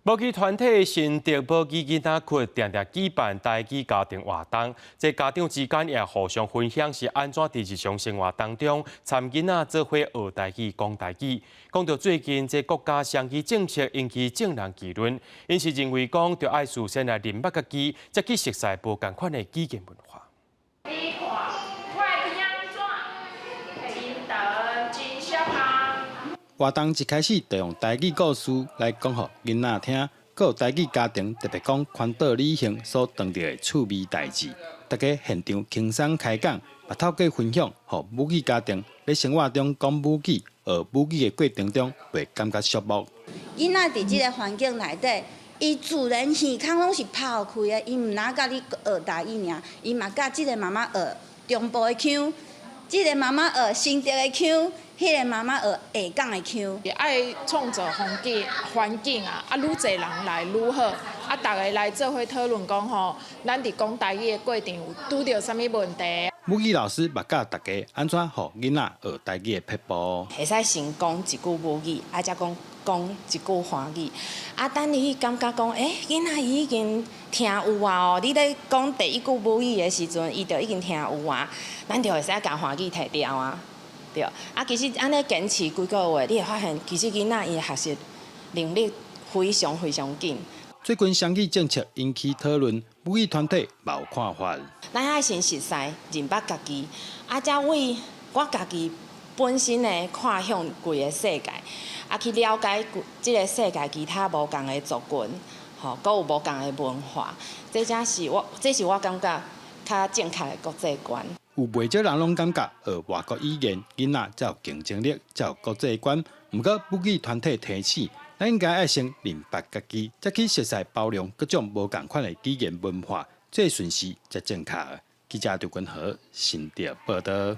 母語團體新竹母語囡仔窟定定舉辦台語家庭活動，這家長之間也互相分享是按怎佇日常生活當中參囡仔做伙學台語、講台語。講到最近這國家雙語政策引起眾人議論，𪜶是認為講著愛事先來認捌家己，才去熟悉無仝款的語言文化。你看，我的天怎真長真寂寞。活動一開始就用台語故事來講予囡仔聽，閣有台語家庭特別講環島旅行所當著的趣味代誌，大家現場輕鬆開講，嘛透過分享，予母語家庭佇生活中講母語、學母語的過程中，袂感覺寂寞。囡仔佇這个環境內底，伊自然耳孔攏是拋開的，伊毋若佮你學台語爾，伊嘛佮這個媽媽學中部的腔，這個媽媽學新竹的腔，彼个媽媽學下港的腔。愛創造環境環境啊，啊，愈濟人來愈好，啊，逐家來做伙討論講吼，咱佇講台語的過程有拄著啥物問題。母語老師嘛教大家按怎予囡仔學台語的撇步。會使先講一句母語，啊，才講講一句華語。啊，等你感覺講，欸，囡仔伊已經聽有啊哦，你咧講第一句母語的時陣，伊就已經聽有啊，咱就會使共華語提掉啊。對，啊，其實按呢堅持幾個月，你會發現其實囡仔伊的學習能力非常非常緊。最近雙語政策引起討論，母語團體嘛有看法。咱愛先熟似認捌家己，啊，才為我家己本身的看向規个世界，啊，去了解這个世界其他無仝的族群，吼，閣有無仝的文化，這才是我，這是我感覺較正確的國際觀。有袂少人攏感覺學外國語言，囡仔才有競爭力，才有國際觀。毋過母語團體提醒，咱應該愛先認捌家己，才去熟似包容各種無仝款的語言文化，這個順序才正確。記者劉君和新竹報導。